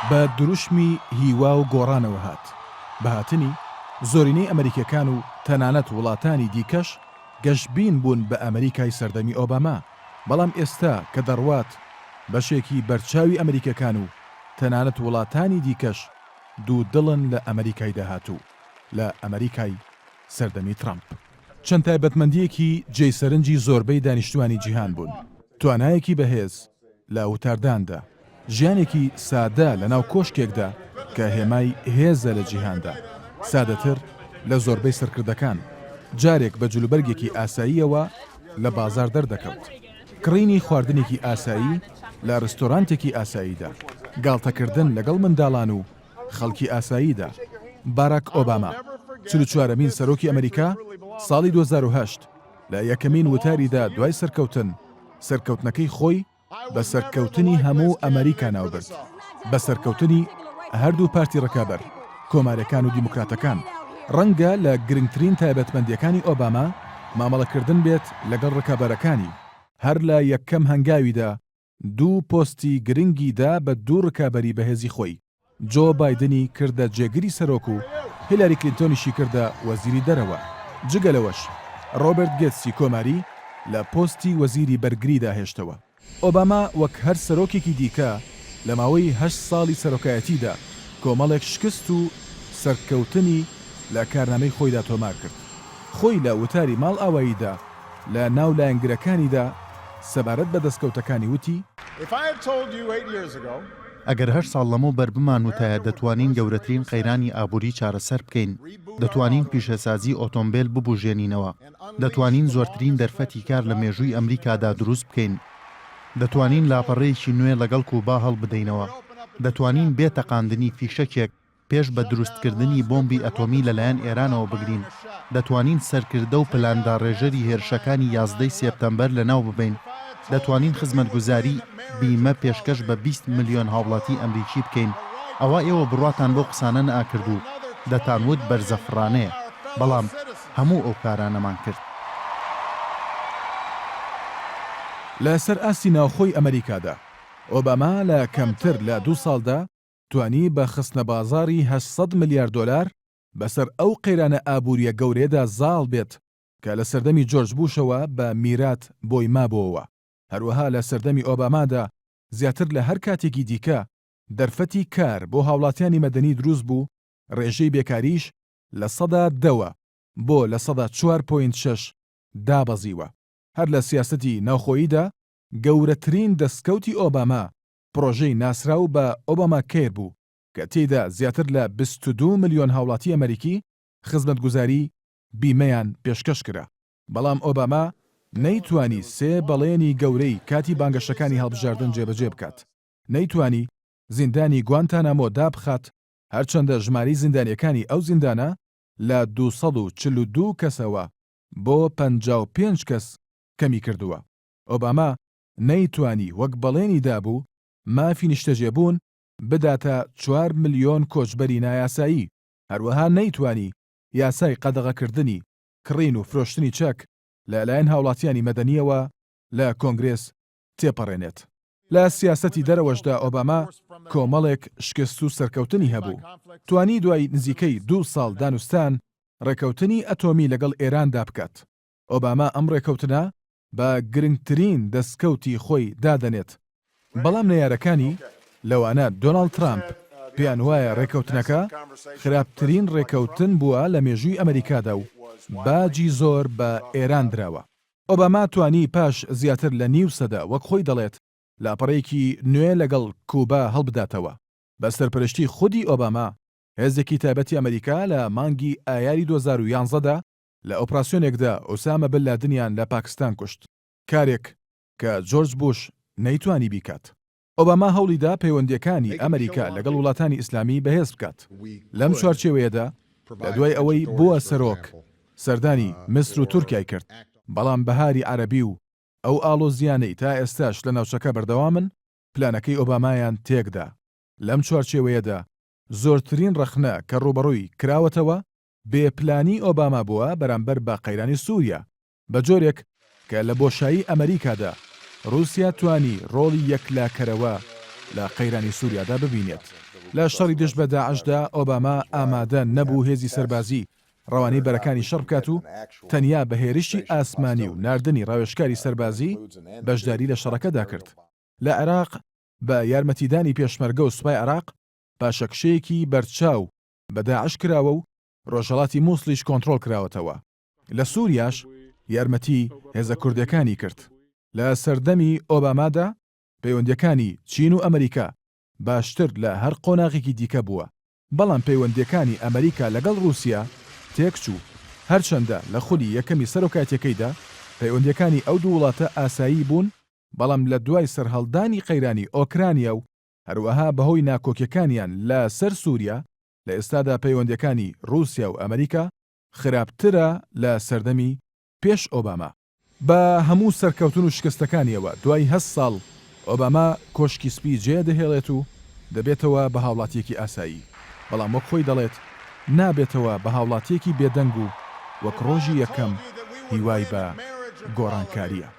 بە دروشمی هیوا و گۆڕانەوە هات. بە هاتنی، زۆرینەی ئەمەریکیەکان و تەنانەت وڵاتانی دیکەش گەشبین بوون بە ئەمەریکای سەردەمی ئۆباما، بەڵام ئێستا کە دەڕوات بەشێکی بەرچاوی ئەمەریکیەکان و تەنانەت وڵاتانی دیکەش دوودڵن لە ئەمەریکای داهاتوو، لە ئەمەریکای سەردەمی ترەمپ. چەند تایبەتمەندییەکی جێی سەرنجی زۆربەی دانیشتوانی جیهان بوون، توانایەکی بەهێز لە وتارداندا، ژیانێکی سادە لەناو کۆشکێکدا کە هێمای هێزە لە جیهاندا، سادەتر لە زۆربەی سەرکردەکان، جارێک بە جلوبەرگێکی ئاساییەوە لە بازاڕ دەردەکەوت، کڕینی خواردنێکی ئاسایی لە رێستۆرانتێکی ئاساییدا، گاڵتەکردن لەگەڵ منداڵان و خەڵکی ئاساییدا. باراک ئۆباما، چلوچوارەمین سەرۆکی ئەمریکا، ساڵی 2008 لە یەکەمین وتاریدا دوای سەرکەوتن، سەرکەوتنەکەی خۆی بە سەرکەوتنی هەموو ئەمریکا ناوبرد، بە سەرکەوتنی هەردوو پارتی ڕکابەر، کۆماریەکان و دیموکراتەکان. ڕەنگە لە گرنگترین تایبەتمەندیەکانی ئۆباما مامەڵەکردن بێت لەگەڵ ڕکابەرەکانی، هەر لە یەکەم هەنگاویدا دوو پۆستی گرنگی دا بە دوو ڕکابەری بەهێزی خۆی، جۆ بایدنی کردە جێگری سەرۆک و هیلاری کلینتۆنیشی کردە وەزیری دەرەوە. جگە لەوەش ڕۆبەرت گێتسی کۆماری لە پۆستی وەزیری بەرگریدا هێشتەوە. ئۆباما وەک هەر سەرۆکێکی دیکە لە ماوەی هەشت ساڵی سەرۆکایەتیدا کۆمەڵێک شکست و سەرکەوتنی لە کارنامەی خۆیدا تۆمار کرد. خۆی لە وتاری ماڵئاواییدا لە ناو لایەنگرەکانیدا سەبارەت بە دەستکەوتەکانی وتی. ئەگەر هەشت ساڵ لەمەوبەر بمانوتایە دەتوانین گەورەترین قەیرانی ئابووری چارەسەر بکەین، دەتوانین پیشەسازی ئۆتۆمبێل ببوژێنینەوە، دەتوانین زۆرترین دەرفەتی کار لە مێژووی ئەمریکادا دروست بکەین، دەتوانین لاپەڕەیەکی نوێ لەگەڵ کوبا هەڵبدەینەوە، دەتوانین بێ تەقاندنی فیشەکێک پێش بە دروستکردنی بۆمبی ئەتۆمی لەلایەن ئێرانەوە بگرین، دەتوانین سەرکردە و پلانداڕێژەری هێرشەکانی یازدەی سێپتەمبەر لەناو ببەین، دەتوانین خزمەتگوزاری بیمە پێشکەش بە 20 ملیۆن هاوڵاتی ئەمریکی بکەین، ئەوا ئێوە بڕواتان بەو قسانە نەئەکرد و دەتانوت بەرزەفڕانەیە، بەڵام هەموو ئەو کارانەمان کرد. لە سەر ئاستی ناوخۆی ئەمریکادا، ئۆباما لە کەمتر لە دوو ساڵدا توانی بە خستنەبازاڕی 800 ملیار دۆلار بەسەر ئەو قەیرانە ئابوورییە گەورەیەدا زاڵ بێت کە لە سەردەمی جۆرج بوشەوە بە میرات بۆی مابۆوە. هەروەها لە سەردەمی ئۆبامادا زیاتر لە هەر کاتێکی دیکە دەرفەتی کار بۆ هاوڵاتیانی مەدەنی دروست بوو، رێژەی بێکاریش لە سەدا دەوە بۆ 4.6% دابەزیوە. هەر لە سیاسەتی ناوخۆییدا گەورەترین دەستکەوتی ئۆباما پڕۆژەی ناسراو بە ئۆباما کەیر بوو کە تێیدا زیاتر لە 22 ملیۆن هاوڵاتی ئەمەریکی خزمەتگوزاری بیمەیان پێشکەش کرا. بەڵام ئۆباما نەیتوانی سێ بەڵێنی گەورەی کاتی بانگەشەکانی هەڵبژاردن جێبەجێ بکات. نەیتوانی زیندانی گوانتانامۆ دابخات، هەرچەندە ژمارەی زیندانییەکانی ئەو زیندانە لە 242 کەسەوە بۆ 55 کەس کەمی کردووە. ئۆباما نەیتوانی وەک بەڵێنی دابوو مافی نیشتەجێبوون بداتە چوار ملیۆن کۆچبەری نایاسایی، هەروەها نەیتوانی یاسای قەدەغەکردنی کڕین و فرۆشتنی چەک لە لایەن هاوڵاتیانی مەدەنییەوە لە کۆنگرێس تێپەڕێنێت. لە سیاسەتی دەرەوەشدا ئۆباما کۆمەڵێک شکست و سەرکەوتنی هەبوو، توانی دوای نزیکەی دوو ساڵ دانوستان ڕێکەوتنی ئەتۆمی لەگەڵ ئێراندا بکات. ئۆباما ئەم ڕێکەوتنە بە گرنگترین دەستکەوتی خۆی دادەنێت، بەڵام نەیارەکانی، لەوانە دۆناڵد ترامپ، پێیان وایە ڕێکەوتنەکە خراپترین ڕێکەوتن بووە لە مێژووی ئەمەریکادا و باجی زۆر بە ئێران دراوە. ئۆباما توانی پاش زیاتر لە نیو سەدە وەک خۆی دەڵێت لاپەڕەیەکی نوێ لەگەڵ کوبا هەڵبداتەوە. بە سەرپەرشتی خودی ئۆباما، هێزێکی تایبەتی ئەمەریکا لە مانگی ئایاری 2011 دا لە ئۆپراسیۆنێکدا ئوسامە بن لادنیان لە پاکستان کوشت، کارێک کە جۆرج بوش نەیتوانی بیکات. ئۆباما هەوڵیدا پەیوەندییەکانی ئەمەریکا لەگەڵ وڵاتانی ئیسلامی بەهێز بکات. لەم چوارچێوەیەدا لە دوای ئەوەی بووە سەرۆک، سەردانی میسر و تورکیای کرد، بەڵام بەهاری عەرەبی و ئەو ئاڵۆزییانەی تا ئێستاش لە ناوچەکە بەردەوامن، پلانەکەی ئۆبامایان تێکدا. لەم چوارچێوەیەدا زۆرترین ڕەخنە کە ڕووبەڕووی کراوەتەوە، بێ پلانی ئۆباما بووە بەرامبەر بە قەیرانی سووریا، بە جۆرێک کە لە بۆشایی ئەمەریکادا ڕووسیا توانی ڕۆڵی یەکلاکەرەوە لە قەیرانی سووریادا ببینێت. لە شەڕی دژ بە داعشدا ئۆباما ئامادە نەبوو هێزی سەربازی ڕەوانەی بەرەکانی شەڕ بکات و تەنیا بە هێرشی ئاسمانی و ناردنی ڕاوێژکاری سەربازی بەشداری لە شەڕەکەدا کرد. لە عێراق بە یارمەتیدانی پێشمەرگە و سوپای عێراق پاشەکشەیەکی بەرچاو بە داعش کراوە و ڕۆژهەڵاتی موسڵیش کۆنتڕۆڵ کراوەتەوە. لە سوریاش یارمەتی هێزە کوردەکانی کرد. لە سەردەمی ئۆبامادا پەیوەندییەکانی چین و ئەمریکا باشتر لە هەر قۆناغێکی دیکە بووە، بەڵام پەیوەندییەکانی ئەمریکا لەگەڵ ڕووسیا تێکچوو، هەرچەندە لە خولی یەکەمی سەرۆکایەتییەکەیدا پەیوەندییەکانی ئەو دوو وڵاتە ئاسایی بوون، بەڵام لە دوای سەرهەڵدانی قەیرانی ئۆکرانیا و هەروەها بەهۆی ناکۆکیەکانیان لە سەر سوریا، لە ئێستادا پەیوەندیەکانی ڕوسیا و ئەمریکا خراپترە لە سەردەمی پێش ئۆباما. بە هەموو سەرکەوتن و شکستەکانیەوە دوای هەست ساڵ ئۆباما کۆشکی سپی جێ دەهێڵێت و دەبێتەوە بە هاوڵاتیەکی ئاسایی، بەڵام وەک خۆی دەڵێت نابێتەوە بە هاوڵاتیەکی بێدەنگ و وەک ڕۆژی یەکەم هیوای بە گۆڕانکاریە.